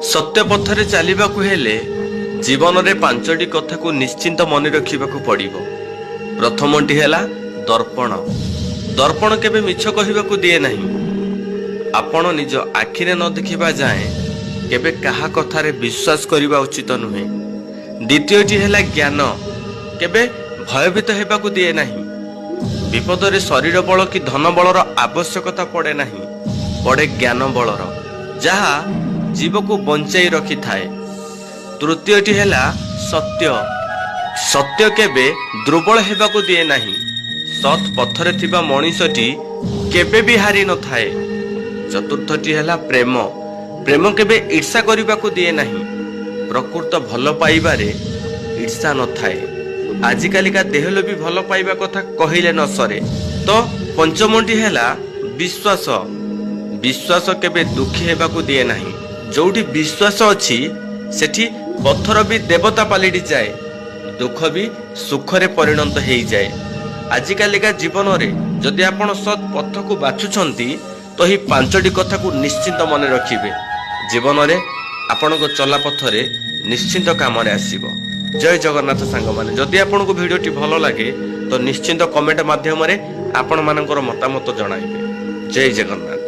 ସତ୍ୟ ପଥରେ ଚାଲିବାକୁ ହେଲେ ଜୀବନରେ ପାଞ୍ଚଟି କଥାକୁ ନିଶ୍ଚିନ୍ତ ମନେ ରଖିବାକୁ ପଡ଼ିବ। ପ୍ରଥମଟି ହେଲା ଦର୍ପଣ। ଦର୍ପଣ କେବେ ମିଛ କହିବାକୁ ଦିଏ ନାହିଁ। ଆପଣ ନିଜ ଆଖିରେ ନ ଦେଖିବା ଯାଏଁ କେବେ କାହା କଥାରେ ବିଶ୍ୱାସ କରିବା ଉଚିତ ନୁହେଁ। ଦ୍ୱିତୀୟଟି ହେଲା ଜ୍ଞାନ। କେବେ ଭୟଭୀତ ହେବାକୁ ଦିଏ ନାହିଁ। ବିପଦରେ ଶରୀର ବଳ କି ଧନ ବଳର ଆବଶ୍ୟକତା ପଡ଼େ ନାହିଁ, ପଡ଼େ ଜ୍ଞାନ ବଳର, ଯାହା ଜୀବକୁ ବଞ୍ଚାଇ ରଖିଥାଏ। ତୃତୀୟଟି ହେଲା ସତ୍ୟ। ସତ୍ୟ କେବେ ଦୁର୍ବଳ ହେବାକୁ ଦିଏ ନାହିଁ। ସତ୍ ପଥରେ ଥିବା ମଣିଷଟି କେବେ ବି ହାରି ନଥାଏ। ଚତୁର୍ଥଟି ହେଲା ପ୍ରେମ। ପ୍ରେମ କେବେ ଈର୍ଷା କରିବାକୁ ଦିଏ ନାହିଁ। ପ୍ରକୃତ ଭଲ ପାଇବାରେ ଈର୍ଷା ନଥାଏ। ଆଜିକାଲିକା ଦେହଲୋଭୀ ଭଲ ପାଇବା କଥା କହିଲେ ନ ସରେ। ତ ପଞ୍ଚମଟି ହେଲା ବିଶ୍ୱାସ। ବିଶ୍ୱାସ କେବେ ଦୁଃଖୀ ହେବାକୁ ଦିଏ ନାହିଁ। ଯୋଉଠି ବିଶ୍ୱାସ ଅଛି, ସେଠି ପଥର ବି ଦେବତା ପାଲଟି ଯାଏ, ଦୁଃଖ ବି ସୁଖରେ ପରିଣତ ହେଇଯାଏ। ଆଜିକାଲିକା ଜୀବନରେ ଯଦି ଆପଣ ସତ୍ ପଥକୁ ବାଛୁଛନ୍ତି, ତ ଏହି ପାଞ୍ଚଟି କଥାକୁ ନିଶ୍ଚିନ୍ତ ମନେ ରଖିବେ। ଜୀବନରେ ଆପଣଙ୍କ ଚଲା ପଥରେ ନିଶ୍ଚିନ୍ତ କାମରେ ଆସିବ। ଜୟ ଜଗନ୍ନାଥ ସାଙ୍ଗମାନେ। ଯଦି ଆପଣଙ୍କୁ ଭିଡ଼ିଓଟି ଭଲ ଲାଗେ, ତ ନିଶ୍ଚିନ୍ତ କମେଣ୍ଟ ମାଧ୍ୟମରେ ଆପଣମାନଙ୍କର ମତାମତ ଜଣାଇବେ। ଜୟ ଜଗନ୍ନାଥ।